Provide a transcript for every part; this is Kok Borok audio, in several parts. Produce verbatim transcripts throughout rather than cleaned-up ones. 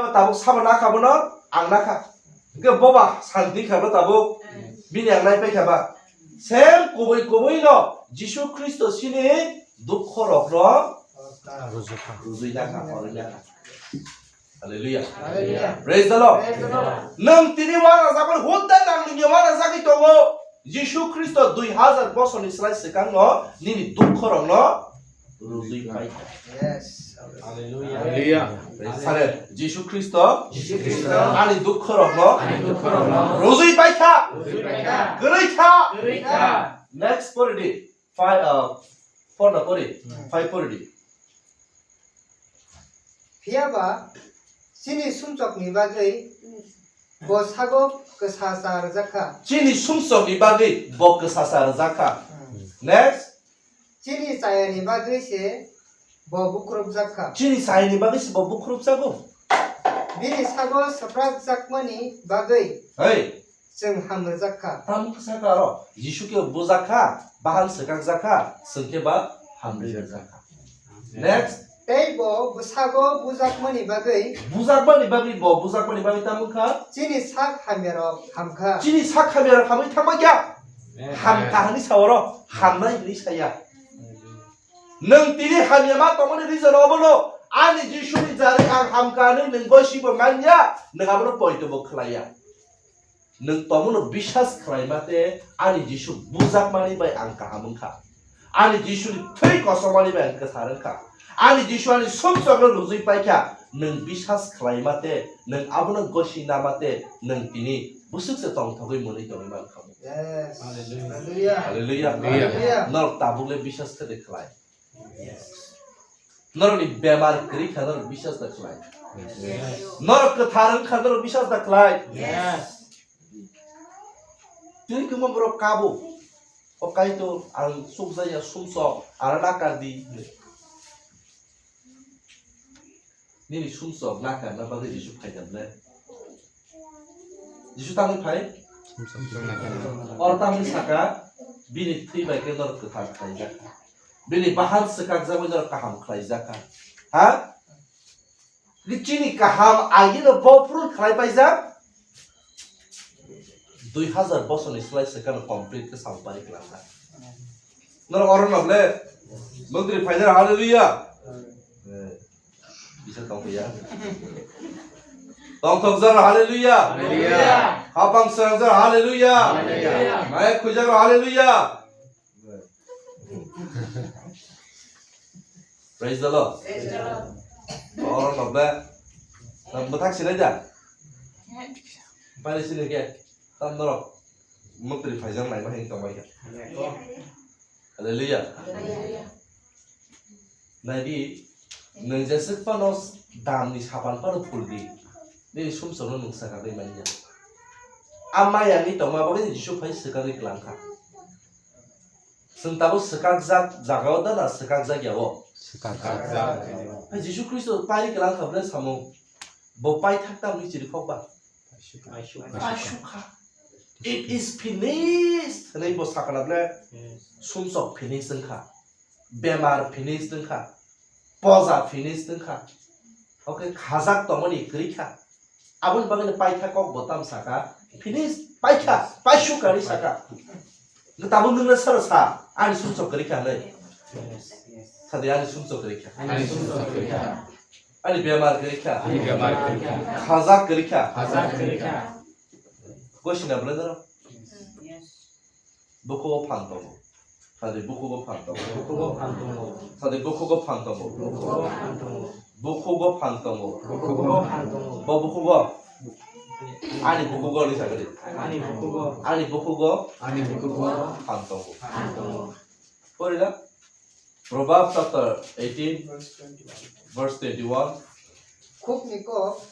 Tabuk sama nakha bono, ang nakha. Hwnkhe boba santi kha bo tabuk. Bini ang naipai kha ba. Same kubui kubui no Jisu Khristo sini dukho rok no rujui nakha, oroi nakha. Hallelujah. Hallelujah. Praise the Lord. Praise the Lord. Nwng tini uanajak mani hudai nang nini uanajagwi tongo. Jisu Khristo dui hazar bosorni slai swkangno nini dukkhorokno rujui paikha. Yes. Hallelujah. Hallelujah. Praise the Lord. Jisu Khristo, Jisu Khristo, ani dukkhorokno, ani dukkhorokno, rujui paikha. Rujui paikha. Kwrwi kha. Kwrwi kha. Next pori di. Five, uh, four no pori. Hmm. Five pori di. Phiya ba chini sumsokni bagwi bo sago kwsa cha rwjak kha. Chini sumsokni bagwi bo kwsa cha rwjak kha. Hmm. Next. Chini chayani bagwi se bo bukrupjak kha. Chini chayani bagwi se bo bukrupjago. Bini sago swprakjakmani bagwi. Hey. Chwng hamrwjak kha. Tamo khe sakha aro, Jisu khe bujak kha, bahan swkakjak kha, chwng khe ba hamrwjak kha. Next. Tei bo bwsago bujakmani bagwi. Bujakmani bagwi bo, bujakmani bagwi tamo kha? Chini sak hamyarok hamkha. Chini sak hamyarok hamwi thangma kya? Amen. Hamkha hwnwi sa oro, hamnai hwnwi saya. Nwng tini hamya ma tongmani reason obono, ani Jisuni jarwi ang hamkha hwnwi nwng goisibo manya, nwng abono poito bo khlaiya. Nwng tongmano biswas khlai mate ani Jisu bujakmani bai ang kaham wngkha. Ani Jisuni thwi kosomani bai ang kwthar wngkha. Ani Jisu ani sumsokno rujui paikha. Nwng biswas khlai mate, nwng abono gosi na mate, nwng tini bwswk se tongthogwi mwnwi tongwi mankha. Yes. Hallelujah. Hallelujah. Hallelujah. Hallelujah. Norok tabukle biswas khe de khlai. Yes. Norokni bemar kwrwi kha, norok biswas da khlai. Yes. Norok kwthar wng kha, norok biswas da khlai. Yes. Twi kwma borok kabo. O Kaitor, ang sukjaya sumsok, aro nakar di. Nini sumsok nakarna bagwi Jisu phaikha ble? Jisu tangwi phai? Oro tangwi saka, bini thwi bai khe norok kwthar khlaijak kha. Bini bahan swkakjagwi norok kaham khlaijak kha. Ha? Chini kaham agino bo purun khlai paijak. Dui hazar bosorni slai swkang complete khe samung pari kwlangkha. Norok oro no ble mantri phainai, hallelujah. Eh, bisa tong ya. Tongthok jar, hallelujah. Hallelujah. Hapang serang jar, hallelujah. Hallelujah. Mai khujar, hallelujah. Praise the Lord. Praise the Lord. Oro no ble. Tam bwthak sinai da? Bari sinai khe. Tam norok mukri phaijak nai ma hing tong bai kha. Hallelujah. Hallelujah. Nai di, nwng jeswk phano damni sapan phano phul di. Nini sumsokno nwng swkagwi manya. A maya ni tongma bagwi Jisu phai swkagwi kwlangkha. Chwng tabuk swkakjak jagao da na swkakjak yao? Swkakjak. Hai Jisu Khristo pari kwlangkha ble samung. Bo paithak tamni chirikhok ba? Paisukha. It is finished. Hwnwi bo sakha na ble sumsok finish wngkha. Bemar finish wngkha. Poja finish wngkha. Oke, khajak tongmani kwrwi kha. Aboni bagwi no paitha kok bo tam saka, finish, paikha, paisukha hinwi saka. Tabuk nwngno saro sa, ani sumsok kwrwi kha hinwi. Sadi ani sumsok kwrwi kha. Ani sumsok kwrwi kha. Ani bemar kwrwi kha. Ani bemar kwrwi kha. Khajak kwrwi kha. Khajak kwrwi kha. Gosina bwlai doro. Bukugo phan tongo. Sadi bukugo phan tongo. Bukugo phan tongo. Sadi bukugo phan tongo. Bukugo phan tongo. Bukugo phan tongo. Bukugo phan tongo. Bo bukugo. Ani bukugo ni sagadi. Ani bukugo. Ani bukugo. Ani bukugo. Phan tongo. Phan tongo. Porila? Proverbs chapter eighteen, verse twenty-one. Khukni kok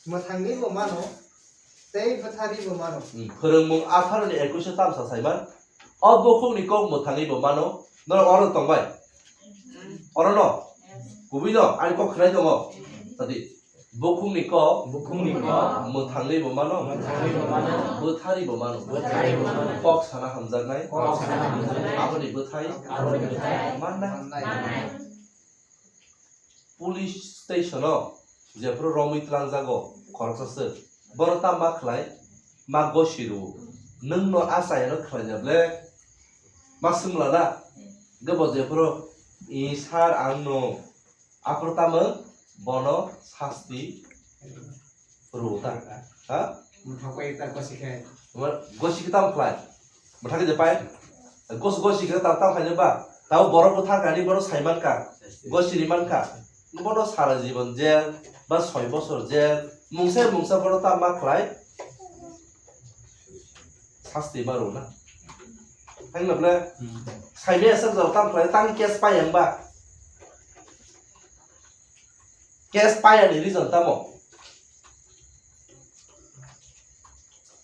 mwthangwi bo mano, tei bwtharwi bo mano. Hmm, Phwrwngmung atharo ni ekwis o tamsa saiman. O bukhukni kok mwthangwi bo mano. Norok oro tongbai? Oro no? Kubui no? Ani kok khwnai tongo? Tadi. Bukhukni kok. Bukhukni kok. Mwthangwi bo mano. Mwthangwi bo mano. Bwtharwi bo mano. Bwtharwi bo mano. Kok sana hamjaknai. Kok sana hamjaknai. Aboni bwthai. Aboni bwthai. Mannai. Mannai. Police station o jephuru romwi tlangjago khoroksa swk, bono tamo ma khlai, ma gosi rwo. Nwng no a chaya no khlai ya ble, ma swngla na? Hwnkhe bo jephuru, "I sir, ang no," aphuru tamo bono sasti rwo ta. Ha? Mwthangwi ta gosi khe. Gosi khe tamo khlai? Mwthangwi je pai? Gosi, gosi khe tamo, tamo khlai ba? Tamo borok bwthar kani bono sai man kha. Gosi ri man kha. Bono sara jibon jail, ba soi bosor jail. Mungsa mungsa bono tamo ma khlai? Sasti ma rwo na. Hang na ble? Saimaya sak jora tamo khlai, tang case pai yang ba? Case paya ni reason tamo?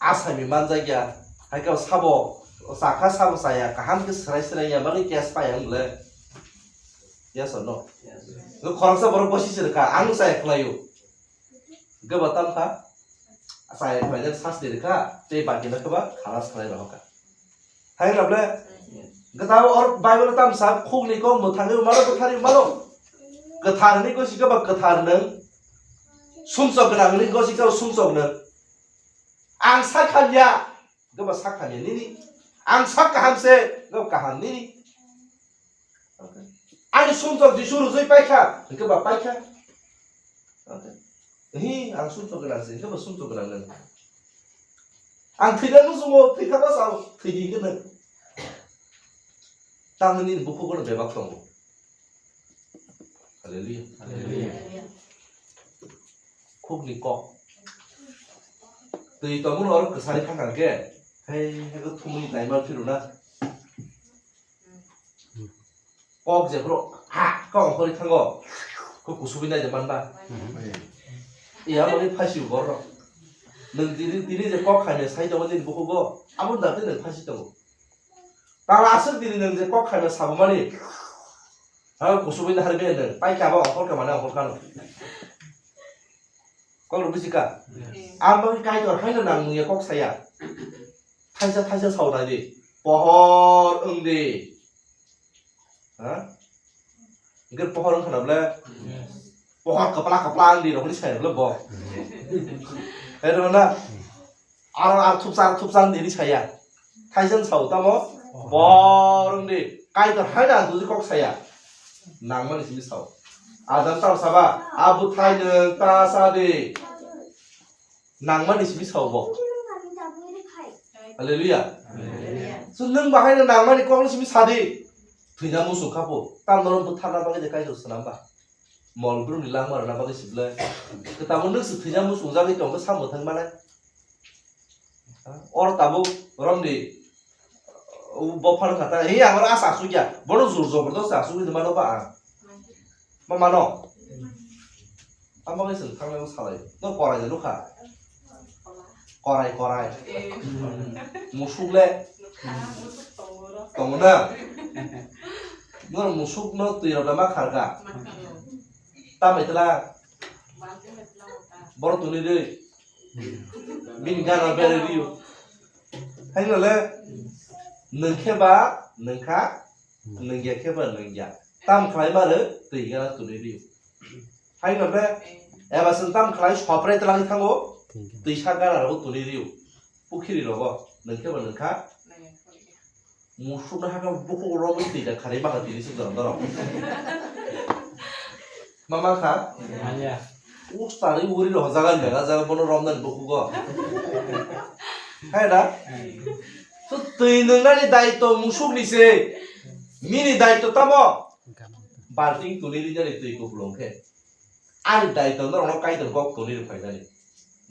Asami manjak ya, hai khe sabo chakha, sabo chaya, kaham khe swrai swrai ya bagwi case paya wng le? Yes or no? Yes. Khoroksa borok bosi se rwkha, ang chaya khlaio. Hwnkhe bo tamo kha? Chaya khlaijak sasti rwkha, tei baki no khe ba khalas khlai rohorkha. Hai na ble? Gata or Bible tam sa, khukni kok mwthangwi mano, bwtharwi mano. Kwthar hwnwi gosi khe ba kwthar nwng. Sumsok gwnang hwnwi gosi khe sumsok nwng. Ang sak hamya, khe ba sak hamya nini. Ang sak kaham se, khe ba kaham nini. Ani sumsok Jisu rwjui paikha, hwnkhe ba paikha. Hi, ang sumsok gwnang se, hwnkhe ba sumsok gwnang nang. Ang thwina muchungo, thwikha ba sao, thwidi hwnkhe nang. Tamni nini bukhugo no bebak tongo. Hallelujah. Hallelujah. Khukni kok. Twi tongmano oro kwsari thangkha hwnkhe, hei, hei, thumwi naima phiruna. Kok jephuru ha kok ongkhorwi thango, kok kusubwi naide manba. Iya, mani phasi borok. Nwng tini, tini je kok khaina sai tongo nini bukhugo, abo da tei nwng phasi tongo. Tala aswk tini nwng je kok khaina sabumani, ha kusubwi naharwi nwng, paikha abo ongkhorkha mane ongkhorkhano. Kok rw bisi ka? Yes. Ang bagwi Kaitor haino nang nungya kok saya. Thaisa thaisa sao nai di. Pohor wng di. Ha? Hwnkhe pohor wng khana ble? Yes. Pohor kwpla kwpla wng di rokni saya ble bo. Hai rw na? Aro ar thupsa ar thupsa wng di saya. Thaisa wng sao tamo? Pohor wng di. Kaitor haino ang tuji kok saya. Nangmani simi sao. Adam tamo saba, a bwthai nwng ta sa di. Nangmani simi sao bo. Hallelujah. Hallelujah. So nwng bahai no nangmani kokno simi sadi. Thwina muchung kha bo. Tam norok bwtharna bagwi de Kaitor swnam ba. Mol brumni langma rwna bagwi sible. Kwtamo nwng se thwina muchung jagwi tongkhe sa mwthang manai. Or tabuk romni, o bophar kha ta, he, ang oro asa asuk ya. Bono jor jobor dos asuk ni mano ba ang. Ma mano. Amo ke sing thang salai. No korai de nukha. Korai, korai. Musuk le. Tongo na. No musuk no twi rok ma kharga. Tamai tla. Boro tuni de. Bini gana bere riyo. Haino le, nwng khe ba nwng kha, nwng ya khe ba nwng ya. Tam khlai ma rw, twi gana tuni riyo. Haino le, eba chwng tam khlai sopre twlangwi thango, twi sak gana rogo tuni riyo. Pukhiri rogo, nwng khe ba nwng kha. Musuk na haka bukhuk romwi twi da khari baka tini suk doro doro. Mama kha? Manya. Ustari uri roh jaga jaga jaga bono romnani bukhugo. Hai da? So twi nwngnani daitw musuk ni se. Nini daitw tamo? Balting tuni rinani twi kuplung khe. Ani daitw norokno Kaitor kok tuni rwphainani.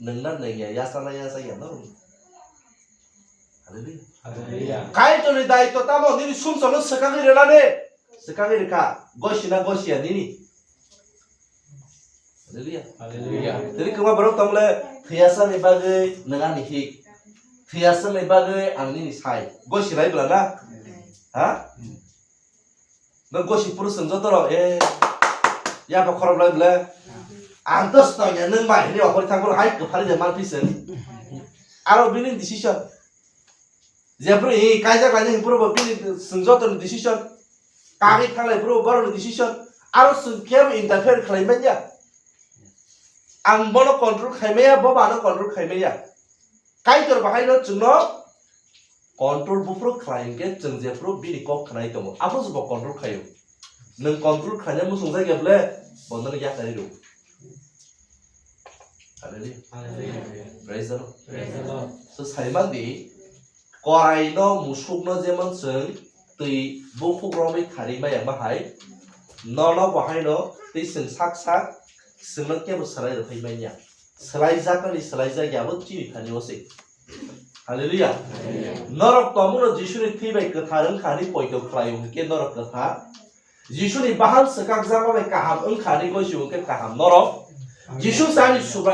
Nwngna nwngya, yasana yasaya norok. Hallelujah. Hallelujah. Kaitorni daitw tamo nini sumsokno swkangwi rwnani? Swkangwi rwkha. Gosina gosiya nini? Hallelujah. Hallelujah. Tini kwma borok tongmole thwiyasani bagwi nwng ani hik. Thwiyasani bagwi ang nini sai. Gosinai bwla na? Ha? Nwng gosi phuru chwng joto rok, eh, yapha khorok lai bwle. Ang to stoi ya, nwng bai hwnwi okhorwi thang phuru hai kwpharwi de man phi chwng. Aro bini decision. Jephuru hi kaijak lainai phuru bo bini chwng joto ni decision. Kagwi thanglai phuru bo borok ni decision. Aro chwng kebo interfere khlai man ya. Ang bono control khaimaya, bo bano control khaimaya. Kaitor bahaino chwngno control buphuru khlai hwnkhe chwng jephuru bini kok khnai tongo, abo se bo control khaio. Nwng control khlaina muchungjak ya ble, bo nono yakarwi rw. Hallelujah. Hallelujah. Praise the Lord. Praise the Lord. So, sai man di, koraino musukno jemon chwng twi buphuk romwi kharwi maya bahai, nono bahaino twi chwng sak sak chwngno kebo swlai rwphai manya. Swlaijaknani swlaijak ya abo chini thani o se. Hallelujah. Norok tongmano Jisuni thwi bai kwthar wngkha hwnwi poito khlaio hwnkhe norok kwthar. Jisuni bahan swkakjakma bai kaham wngkha hwnwi goichio hwnkhe kaham norok. Jisu se ani Subrai.